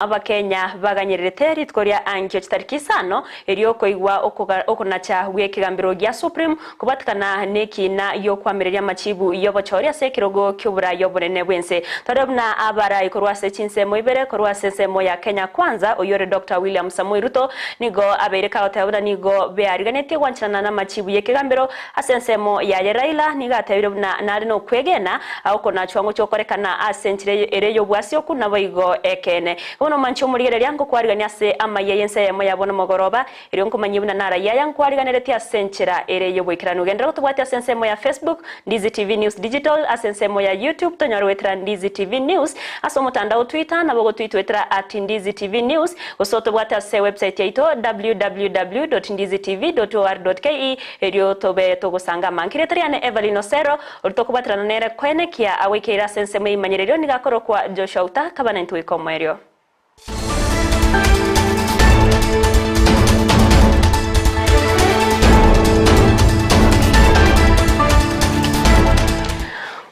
Abakenya baganyererete rituko ria ankio chitariki isano erio okoigwa okonacha gw'ekegambero gia Supreme kobwatekana nekiina gi'okwamireria amachibu y'obochori ase ekerogo ki'oborai obonene bw'ense. Tore buna abarai korwa ase chinsemo ibere korwa ase ensemo ya Kenya Kwanza oyio ore Doctor William Samoei Ruto nigo abeire kagoteba buna nigo beariganetie gwancherana namachibu y'ekegambero Ase ensemo yaye Raila nigo atebire buna nare nokwegena okonachwa ngochia gokorekana ase enchera ere y'obwasioku naboigo ekeene. Bono omanche omorigereria ngokwarigania ase amayia y'ense eyemo ya bono mogoroba, erio nkomanyie buna narayia aya nkwariganeretie ase enchera ere y'oboikeranu. Genderera gotobwatia ase ensemo ya Facebook, Ndizi TV News Digital, ase ensemo ya YouTube tonyore goetera Ndizi TV News, ase omotandao Twitter nabo ogotwitwetera at Ndizi TV News, gose otobwate ase website yaito www.ndizitv.or.ke. Erio tobe togosanga amankire etari ane Evelyn Osero, oria tokobwaterana nere koenekia agoikeire ase ensemo y'eimanyererio nigo akorokwa Joshua Uta, kaba naintwe goika omoerio.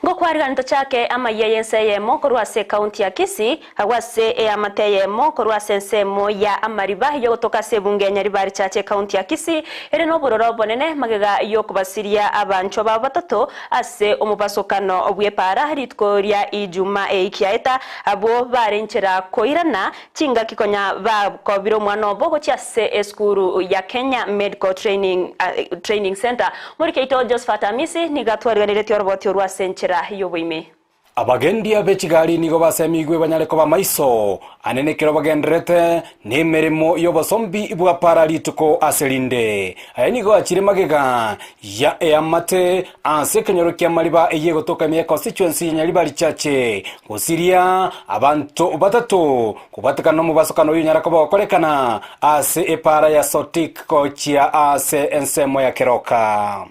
Ngokwarigani tochake amayia y'ense eyemo korwa ase ekaunti ya Kisii, Agwo ase eamate eyemo korwa ase ensemo ya amariba y'ogotoka ase ebunge ya Nyaribari Church ecounty ya Kisii ere nobororo obonene magega y'okobasiria abanchwa babo batato ase omobasokano bw'epaara rituko ria Ijumaa eikiaeta abwo bare nchera koirana chingaki konya bakobire omwana obo gochia ase esukuru ya Kenya Medical Training Training Centre. Moriki oito Josephat Amisi nigo atwariganeretie oroboti orwo ase enchera y'oboime. Abagendia be chigari nigo basemigwe banyare koba maiso ane nekero bagendererete nemeremo y'obosombi bwa para rituko ase rinde. Aya nigo achire magega ya eamate ase ekenyoro kia Mariba eyio egotoka ime ya constituency ya Nyaribari Chache gosiria abanto batato kobwatekana nomobasokano oyio onyara koba ogokorekana ase epara ya Sotik gochia ase ensemo ya Keroka.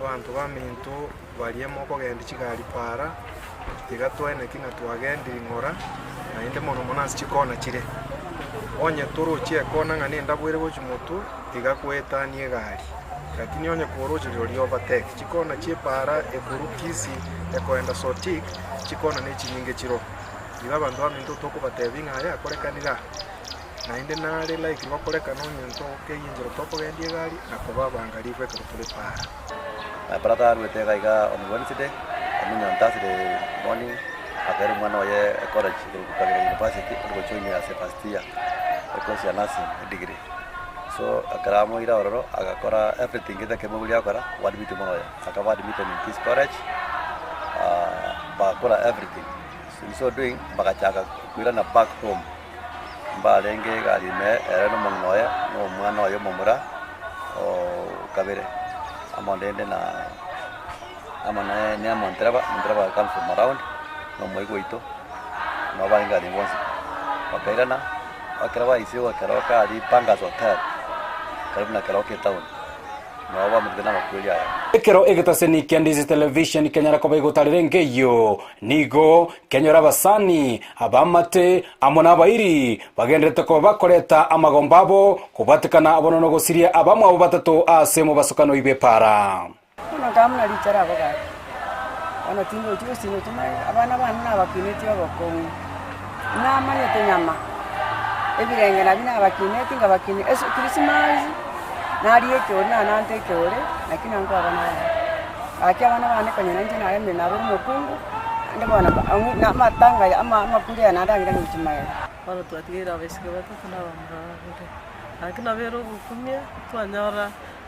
Abanto baminto baria mokogendia chigari para, tiga twaeneki ng'a twagendire ng'ora, naende mono mono ase chikona chire. Onye torochie ekona ng'a nendabu ere gochia motwe, tiga koetania egari, lakini onye koroche rirorio overtake. Chikona chia epara ekorwa Kisii ekoenda Sotik, chikona ne chinyinge chiroo. Igo abanto baminto tokobatebia ng'a aya akorekanire aa. Naende nare like gokorekana onye ntogokeyia enchera tokogendia egari na koba abangarifu ekero tore para. My brother arwete iga iga on Wednesday, ominye on Thursday morning, akaira omwana oye ecollege korwa Kabere University ore gojoin ase first year ecourse ya nursing edegree. So ekero amoira ororo agakora everything gete ekemoburia agokora, oadmit omwana oye. Akaba admitted in this college, bagakora everything. In so doing, bagachaka koirana back home. Mbarenge egari ime ere nomong'ina oye, na omwana oye omomura o kabere, amo rende na amo ne ne omontereba, omontereba comes from around, na omoigwa oito, nabo barenge aria bonsi. Bakairana, ekero baisire gokeroka aria Pangas Hotel, karibu na Keroka etown. Nabo bamanyete namakweri aya. Ekero egetaseni kia Ndizi Television kenyara koba igotarera enka eyio, nigo kenyora abasani, abamate, amo nabairi bagendererete koba bakoreta amagombo abo kobwatekana bono nogosiria abamwabo batato ase omobasokano bw'epaara. Bono nkamuna richara abo gaki, bono tindochi gose tindochi magega, abana bane nabakinetie obokong'u, namanyete nyama, ebirenge nabio nabakinetie nkabakinia ase christmas, naria ekeore nanante ekeore, naki nankwa abana bane. Gaki abana bane konya nainche naremire nabere omokungu, naende bono mba ang'u na amatanga aya ama amakuri aya naende ang'ira gochia magega. Bono twatigeire abaiseke batato na abamura babere. Gaki nabere ogokumia, twanyora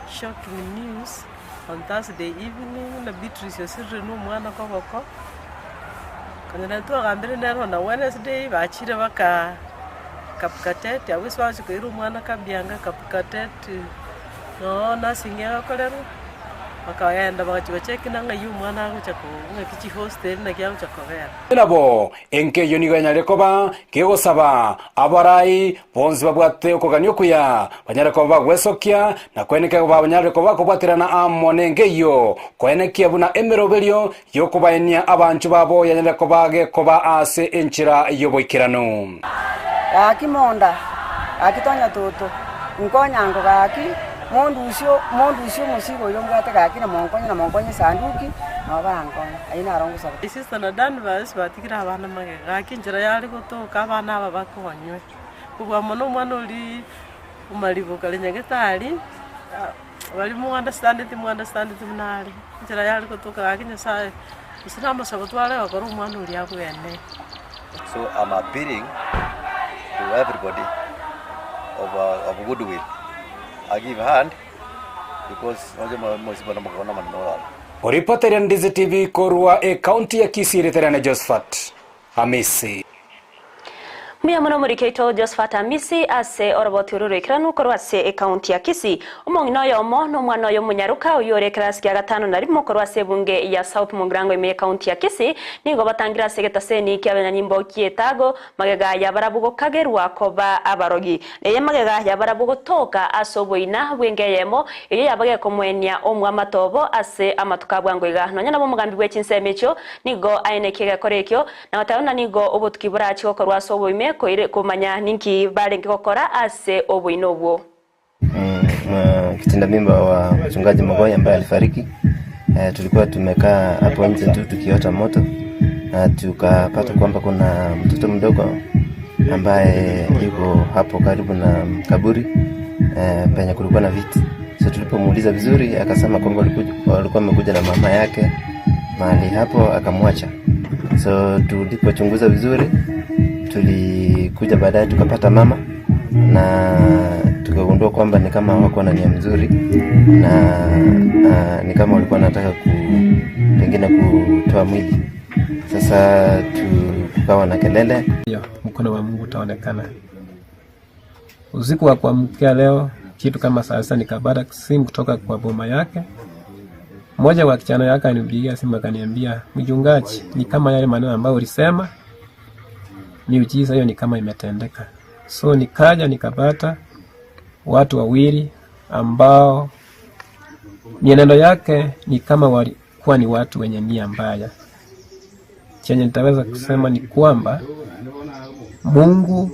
shocking news on Thursday evening buna Beatrice osirire na omwana koboko, konya nari twagambire nere on a Wednesday bachire baka Kapkatet abwo ase bagochia koira omwana Kabianga Kapkatet noo nursing egokorerwa, bakagenda bagachia gocheki ng'ai omwana agocha ko ng'aki chihostel naki agocha kobera. Nabo enka eyio nigo yanyarire koba kegosaba abarai bonsi babwate okogania okuya, banyare koba bagwesokia, na koenekia banyare koba bakobwaterana amo nenka eyio, koenekia buna emeroberio y'okobaenia abanchwa babo yanyarire koba gekoba ase enchera y'oboikeranu. Gaki monda, gaki tonya toto, nkonyango gaki, mondusie mondusie omosigo oyo mbwate gaki na monkonye na monkonye esanduki. Nabo barankonye, ayio naro ngosaba. Sister na Danvers batigire abana magega, gaki enchera yare gotoka abana aba bakonywe. Kobua mono omwana oria omaribo kare nyagetari, baria mo understandeti mo understandeti buna are, enchera yare gotoka gaki Nyasaye, gose namasabo tware gokora omwana oria abwene. So I'm appealing to everybody of, of goodwill. I give hand because nonya mosi bono mokogona omonene ororo. Oripoteria Ndizi TV korwa ekaunti ya Kisii Riterane Josephat Amisi. Mbuya mono omoriki oito Josephat Amisi ase oroboti oro roikeranu korwa ase ekaunti ya Kisii. Omong'ina oyomo na omwana oye omonyaroka oyio ore ekerasi kia gatano na rimo korwa ase ebunge ya South Mugirango ime y'ekaunti ya Kisii nigo batangire ase egetaseni ki'abanyanyimbo ki'Etago magega yabarabwo gokagerwa koba abarogi. Eye magega yabarabwo gotoka ase oboina bw'enka eyemo, eyio yaba gekomoenia omwamato obo ase amatuko a bwango iga. Nonya nabo omogambi bwe chinsemo echio nigo aenekie egekora ekio, na goteba buna nigo obotuki borachie gokorwa ase oboime koire komanya ninki barenge gokora ase oboina obwo. Kitinda mimba wa mchungaji Mogoi ambaye alifariki. Eh, tulikuwa tumekaa hapo nje tu tukiota moto na tukapata kwamba kuna mtoto mdogo ambaye yuko hapo karibu na kaburi eh, penye kulikuwa na viti. So tulipomuuliza vizuri, akasema kwamba walikuwa wamekuja na mama yake mahali hapo akamwacha. So tulipochunguza vizuri, tulikuja baadaye tukapata mama na tukagundua kwamba ni kama hawakuwa na nia mzuri na ni kama walikuwa wanataka ku, pengine kutoa mwili. Sasa tukawa na kelele. Hiyo mkono wa Mungu utaonekana. Usiku wa kuamkia leo kitu kama saa sita nikapata simu kutoka kwa boma yake. Mmoja wa kijana yake alinipigia simu akaniambia, mchungaji, ni kama yale maneno ambayo ulisema, miujiza hiyo ni kama imetendeka. So nikaja nikapata watu wawili ambao mienendo yake ni kama walikuwa ni watu wenye nia mbaya. Chenye nitaweza kusema ni kwamba Mungu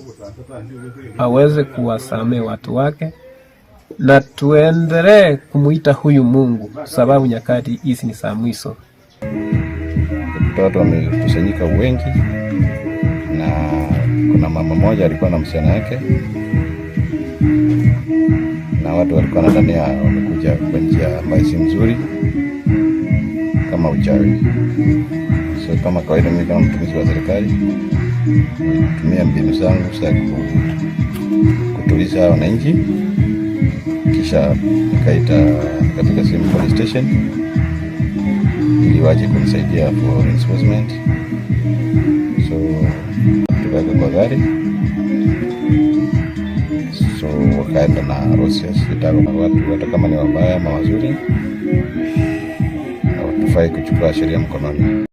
aweze kuwasamehe watu wake na tuendelee kumuita huyu Mungu, sababu nyakati hizi ni za mwisho. Kuta watu wamekusanyika wengi, na kuna mama mmoja alikuwa na msichana yake, na watu walikuwa nadhania wamekuja kwa njia ambayo si mzuri kama uchawi. So kama kawaida, mimi kama mtumishi wa serikali nilitumia mbinu zangu za kutuliza wananchi, kisha nikaita nikapiga simu police station ili waje kunisaidia for reinforcement. So tukaweka kwa gari, so wakaenda na Rosius Itago. Watu hata kama ni wabaya ama wazuri, hawatufai kuchukua sheria mkononi.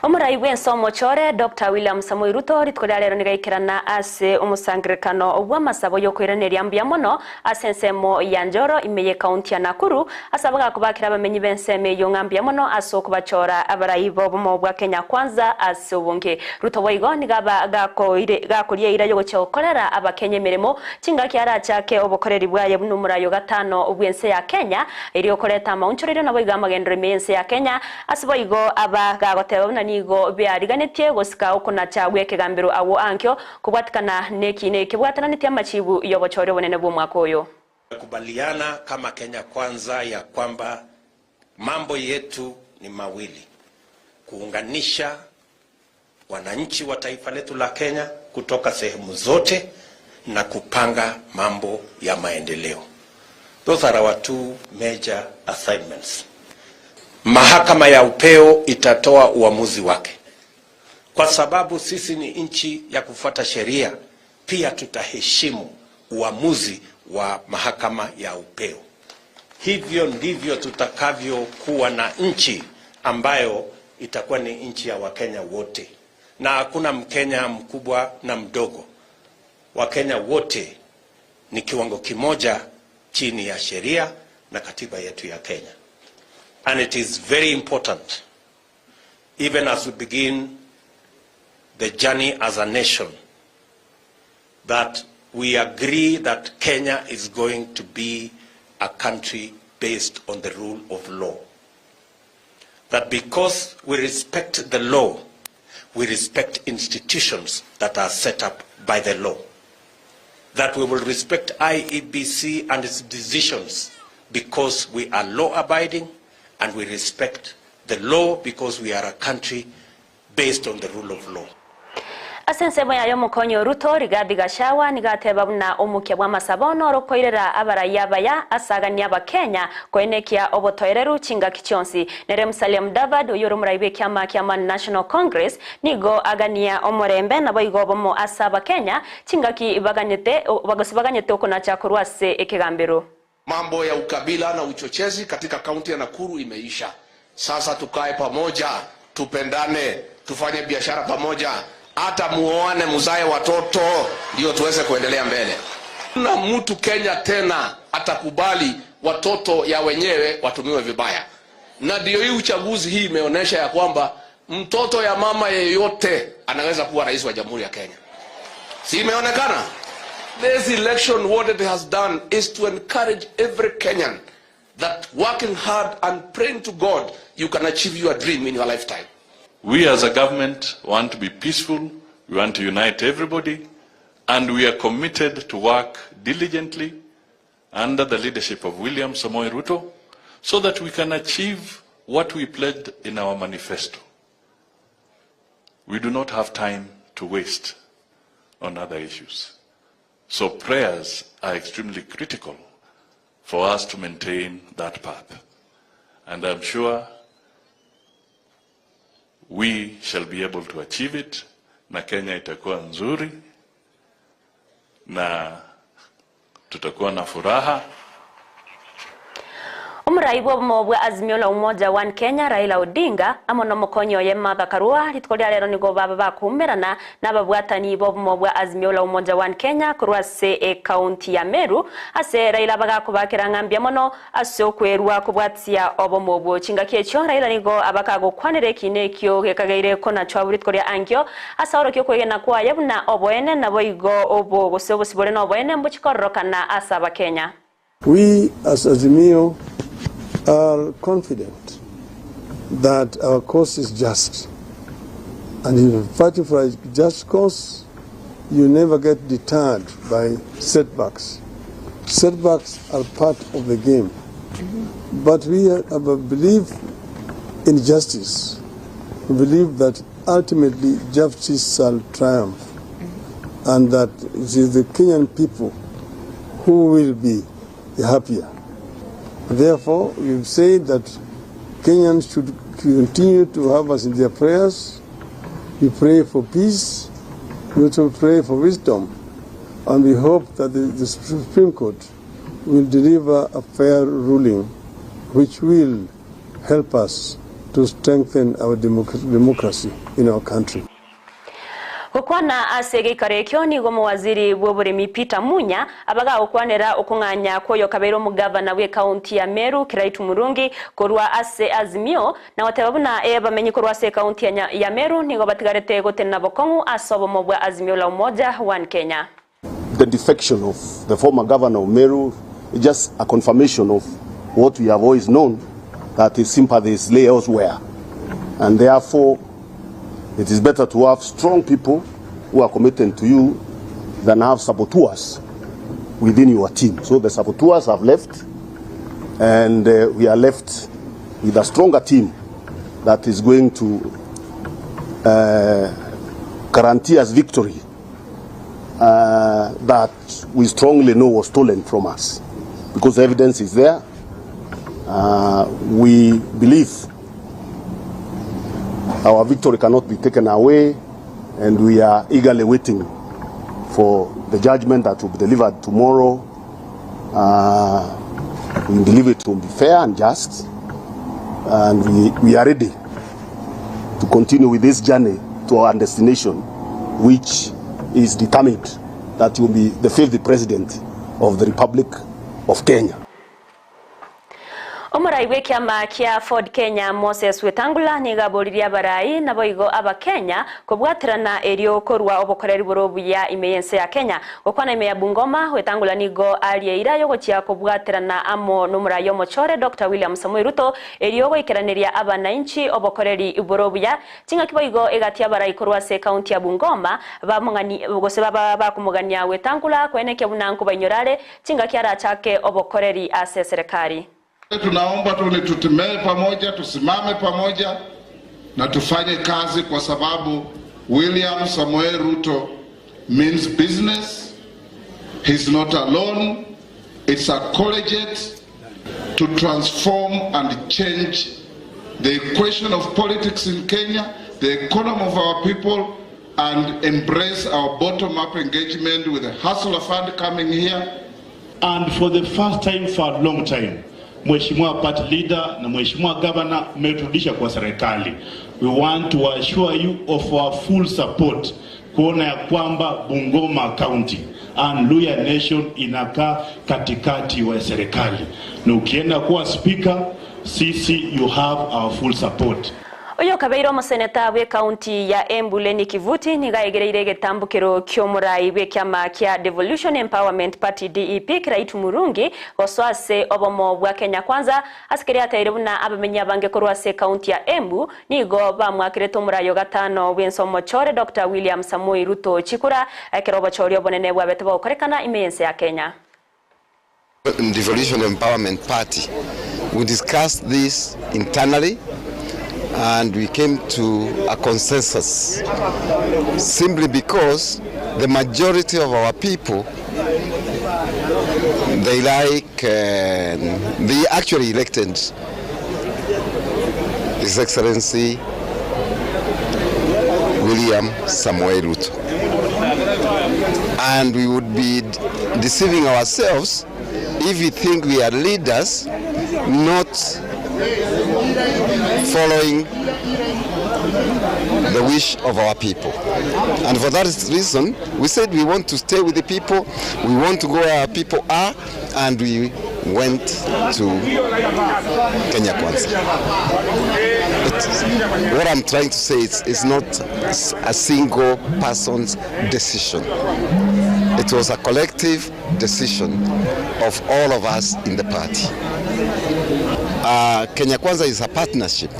Omorai bw'ensomo chore Dr. William Samoei Ruto rituko ria rero nigaikerana ase omosangerekano bw'amasabo yokoiraneria mbuya mono ase ensemo ya Njoro ime ye kaunti ya Nakuru ase abagakobakera abamenyi b'ensemo eyo ng'a mbuya mono ase okobachora abarai b'obomo bwa Kenya Kwanza ase obonge. Ruto boigo niga aba gakoire gakoria eira yogochia gokorera abakenya emeremo chingaki arachake obokoreri bwaye buna omorai o gatano bw'ense ya Kenya erio okoreta amaunchorerio naboigo amagendero ime y'ense ya Kenya ase boigo aba gagoteba buna nigo beariganetie gosika okonacha gw'ekegambero agwo ankio kobwatikana nekine kebwatananetie amachibu y'obochori obonene bwa omwaka oyo. Tumekubaliana kama Kenya Kwanza ya kwamba mambo yetu ni mawili: kuunganisha wananchi wa taifa letu la Kenya kutoka sehemu zote na kupanga mambo ya maendeleo. Those are our two major assignments. Mahakama ya upeo itatoa uamuzi wake, kwa sababu sisi ni nchi ya kufuata sheria. Pia tutaheshimu uamuzi wa mahakama ya upeo. Hivyo ndivyo tutakavyokuwa na nchi ambayo itakuwa ni nchi ya Wakenya wote, na hakuna Mkenya mkubwa na mdogo. Wakenya wote ni kiwango kimoja chini ya sheria na katiba yetu ya Kenya. And it is very important, even as we begin the journey as a nation, that we agree that Kenya is going to be a country based on the rule of law. That because we respect the law, we respect institutions that are set up by the law. That we will respect IEBC and its decisions because we are law abiding and we respect the law because we are a country based on the rule of law. Ase ensemo yaye omokonyi o Ruto, Rigathi Gachagua nigo ateba buna omokia bw'amasabo noro okoirera abaraiyo abaya ase aganie Abakenya koenekia obotoereru chingaki chionsi. Nere Musalia Mudavadi oyio ore omorai bw'ekiama kia Man National Congress nigo agania omorembe naboigo obomo ase Abakenya chingaki baganyete gose baganyete okonacha korwa ase ekegambero. Mambo ya ukabila na uchochezi katika kaunti ya Nakuru imeisha. Sasa tukae pamoja, tupendane, tufanye biashara pamoja, hata muoane, muzae watoto, ndio tuweze kuendelea mbele. Na mtu Kenya tena atakubali watoto ya wenyewe watumiwe vibaya, na ndio hii uchaguzi hii imeonyesha ya kwamba mtoto ya mama yeyote anaweza kuwa rais wa Jamhuri ya Kenya. Si imeonekana? This election, what it has done is to encourage every Kenyan that working hard and praying to God, you can achieve your dream in your lifetime. We as a government want to be peaceful, we want to unite everybody, and we are committed to work diligently under the leadership of William Samoei Ruto so that we can achieve what we pledged in our manifesto. We do not have time to waste on other issues. So prayers are extremely critical for us to maintain that path. And I'm sure we shall be able to achieve it, na Kenya itakuwa nzuri na tutakuwa na furaha. Omorai bw'obomo bwa Azimio la Umoja One Kenya Raila Odinga amo nomokonyi oye Martha Karua rituko ria rero nigo baba bakuumerana nababwatani b'obomo bwa Azimio la Umoja One Kenya korwa ase ekaunti ya Meru ase Raila bagakobakera ng'a mbuya mono ase okwerwa kobwatia obomo obwo. Chingaki echio Raila nigo abakagokwanera ekina ekio gekageire konachwa rituko ria ankio ase aorokia okwegena kwaye buna oboene naboigo obo gose obosibore na oboene mbochikororokana ase abakenya. We as Azimio are confident that our cause is just. And if you fight for a just cause, you never get deterred by setbacks. Setbacks are part of the game. But we have a belief in justice. We believe that ultimately justice shall triumph and that it is the Kenyan people who will be the happier. Therefore, we've said that Kenyans should continue to have us in their prayers. We pray for peace, we also pray for wisdom, and we hope that the, the Supreme Court will deliver a fair ruling which will help us to strengthen our democracy in our country. Gokwana ase egeikaro ekio nigo omowaziri bw'oboremi Peter Munya abagagokwanera okong'anya kw'oyokabeire omogavana bw'ekaunti ya Meru Kiraitu Murungi korwa ase Azimio na goteba buna ebamenyi korwa ase ekaunti ya Meru nigo batigarete gotenena bokong'u ase obomo bwa Azimio la Umoja One Kenya. The defection of the former governor of Meru is just a confirmation of what we have always known, that his sympathies lay elsewhere. And therefore, it is better to have strong people who are committed to you than have saboteurs within your team. So the saboteurs have left, and uh, we are left with a stronger team that is going to uh, guarantee us victory uh, that we strongly know was stolen from us. Because the evidence is there. Uh, we believe our victory cannot be taken away, and we are eagerly waiting for the judgment that will be delivered tomorrow. Uh, we believe it will be fair and just, and we, we are ready to continue with this journey to our destination, which is determined that he will be the fifth president of the Republic of Kenya. Omorai bw'ekiama kia Ford Kenya Moses Wetangula nigo aboririe abarai naboigo Abakenya kobwaterana erio korua obokoreri bore obuya ime y'ense ya Kenya. Gokwana ime ya Bungoma, Wetangula nigo arie eira yogochia kobwaterana amo nomorai omochore Doctor William Samoei Ruto erio goikeraneria abanainchi obokoreri bore obuya. Chingaki boigo egati abarai korwa ase ekaunti ya Bungoma bamong'ani gose bakomogania Wetangula koenekia buna nkobainyora are chingaki arachake obokoreri ase eserekari. Tunaomba tu ni tutemee pamoja, tusimame pamoja na tufanye kazi kwa sababu William Samoei Ruto means business. He's not alone. It's a collegiate to transform and change the equation of politics in Kenya, the economy of our people, and embrace our bottom-up engagement with the Hustler Fund coming here. And for the first time for a long time, Mheshimiwa party leader na Mheshimiwa governor mmeturudisha kwa serikali. We want to assure you of our full support kuona ya kwamba Bungoma County and Luhya Nation inakaa katikati wa serikali, na ukienda kuwa speaker, sisi you have our full support. Oyo okabeire omoseneta bw'ecounty ya Embu Lenny Kivuti nigo aegereire egetambokero ki'omorai bw'ekiama kia Devolution Empowerment Party DEP Kiraitu Murungi gosoa ase obomo bwa Kenya Kwanza ase keria ateire buna abamenyi abange korwa ase ecounty ya Embu nigo bamwakerete omorai o gatano bw'ense omochore Doctor William Samoei Ruto chikura ekero obochori obonene bwabete bogokorekana ime y'ense ya Kenya. Devolution Empowerment Party. We discussed this internally and we came to a consensus simply because the majority of our people they like uh, they actually elected His Excellency William Samoei Ruto. And we would be deceiving ourselves if we think we are leaders not following the wish of our people. And for that reason, we said we want to stay with the people, we want to go where our people are, and we went to Kenya Kwanza. But what I'm trying to say is it's not a single person's decision. It was a collective decision of all of us in the party. Uh, Kenya Kwanza is a partnership.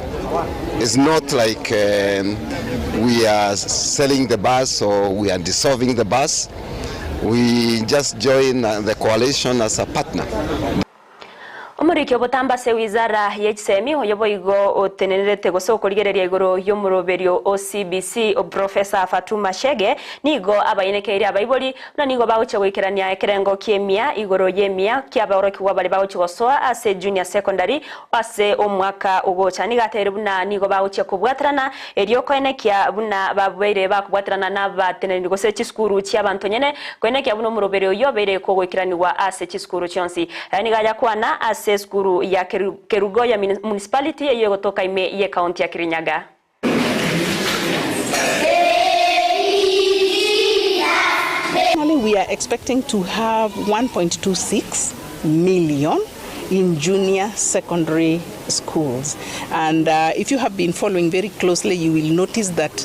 It's not like um, we are selling the bus or we are dissolving the bus. We just join uh, the coalition as a partner. Omoriki obotambe ase ewizara ye chisemi oyo boigo otenenerete gose okorigereria igoro y'omoroberio o CBC Professor Fatuma Chege nigo abainekeirie abaibori buna nigo bagochia goikerania ekerengo ki'emia igoro y'emia ki'abaorokigwa baria bagochia gosoa ase Junior Secondary ase omwaka ogocha. Nigo ateire buna nigo bagochia kobwaterana erio koenekia buna babeire bakobwaterana nabateneneri gose chisukuru chi'abanto nyene koenekia buna omoroberio oyio obeire kogoikeranigwa ase chisukuru chionsi. Aya nigo ayakwana ase esukuru ya Kerugoya Municipality eyio egotoka ime y'ecounty ya Kirinyaga. We are expecting to have 1.26 million in junior secondary schools. And uh, if you have been following very closely, you will notice that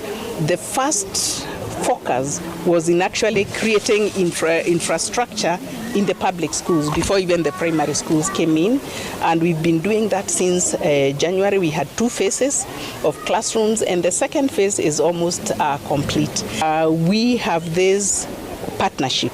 the first focus was in actually creating infra infrastructure in the public schools before even the primary schools came in. And we've been doing that since uh, January. We had two phases of classrooms, and the second phase is almost uh, complete. Uh, we have this partnership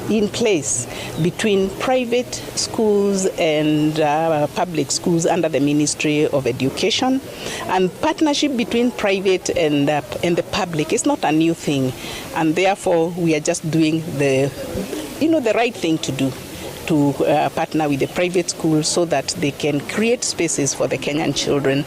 in place between private schools and uh, public schools under the Ministry of Education. And partnership between private and, uh, and the public is not a new thing. And therefore, we are just doing the, you know, the right thing to do to uh, partner with the private schools so that they can create spaces for the Kenyan children.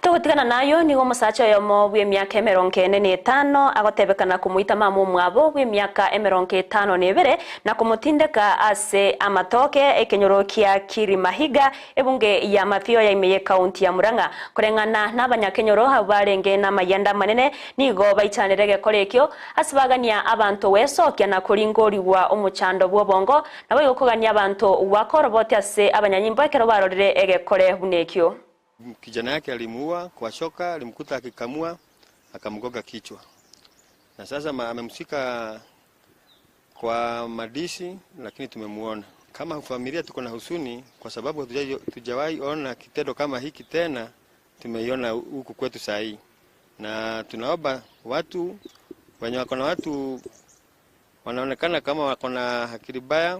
Togotigana nayo, nigo omosacha oyomo bw'emiaka emerongo ene na etano agotebekana komoita mama omwabo bw'emiaka emerongo etano na ebere na komotindeka ase amatoke ekenyoro kia Kirimahiga, ebunge ya Mathioya ime y'ekaunti ya Murang'a. Koreng'ana nabanyakenyoro abwo barenge namayianda amanene nigo baichanire egekora ekio ase bagania abanto gwesokia na koringorigwa omochando bw'obongo, naboigo kogania abanto goaka oroboti ase abanyanyimbo ekero barorire egekore buna ekio. Kijana yake alimuua kwa shoka, alimkuta akikamua akamgonga kichwa, na sasa amemshika kwa madisi, lakini tumemuona. Kama familia tuko na husuni kwa sababu hatujawahi ona kitendo kama hiki tena, tumeiona huku kwetu saa hii, na tunaomba watu wenye wako na watu wanaonekana kama wako na akili baya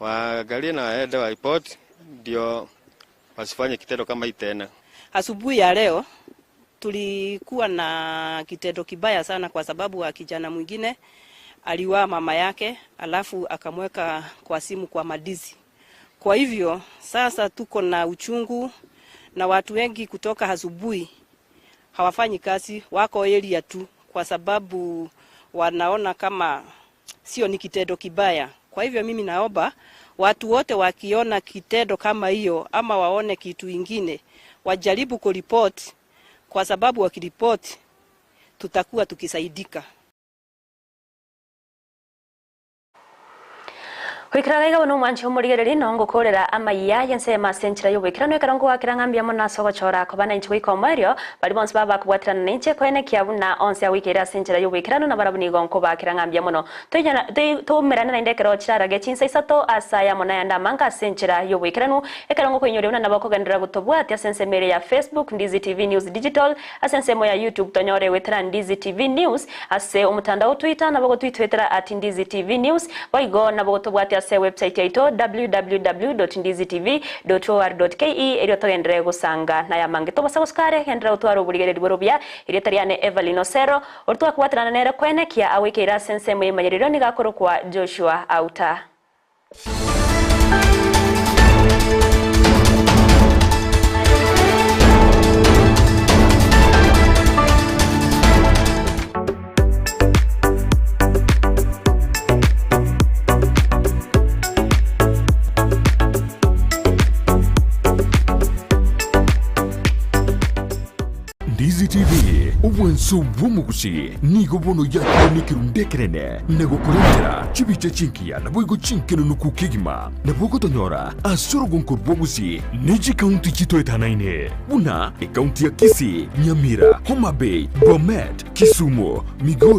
waangalie na waende waripoti ndio wasifanye kitendo kama hii tena. Asubuhi ya leo tulikuwa na kitendo kibaya sana, kwa sababu wa kijana mwingine aliua mama yake alafu akamweka kwa simu kwa madizi. Kwa hivyo sasa tuko na uchungu na watu wengi kutoka asubuhi hawafanyi kazi, wako area tu, kwa sababu wanaona kama sio ni kitendo kibaya. Kwa hivyo mimi naomba watu wote wakiona kitendo kama hiyo ama waone kitu ingine wajaribu kuripoti, kwa sababu wakiripoti tutakuwa tukisaidika. Goikera gaiga bono omwanchi omorigereri no ngokorera amaiya y'ensemo ase enchera y'oboikeranu ekero ngowakera ng'a mbuya mono ase ogochora koba nainche goika omoerio baria bonsi baba bakobwaterana nainche koenekia buna onsi agoikeire ase enchera y'oboikeranu na barabwo nigo nkobakera ng'a mbuya mono. Toinyana toi toumerane naende ekero chirarage chinsa isato ase ayamo na ayande amange ase enchera y'oboikeranu ekero ngokoinyoria buna nabo okogenderera gotobwatia ase ensemo ere ya Facebook Ndizi TV News Digital ase ensemo ya YouTube tonyore goetera Ndizi TV News Ase omotandao o Twitter nabo gotwitwetera at Ndizi TV News, boigo nabo gotobwate ase ewebsite yaito www.ndizitv.or.ke erio togenderere gosanga nayamange. Tobasa gosuka are, genderera gotwara oborigereria bore obuya. Erieta riane Evelyn Osero, oria twakobwaterana nere koenekia agoikeire ase ensemo y'emanyererio nigo akorokwa Joshua Auta. Ndizi TV, obwanso bw'omogusi nigo bono yakire nekerundu ekenene na gokorentera chibicha chingiya naboigo chinkenenuku kegima. Nabo ogotonyora ase orogonko rw'obosie ne chikaunti chitoetanaine buna ekaunti ya Kisii, Nyamira, Homa Bay, Bomet, Kisumu, Migori.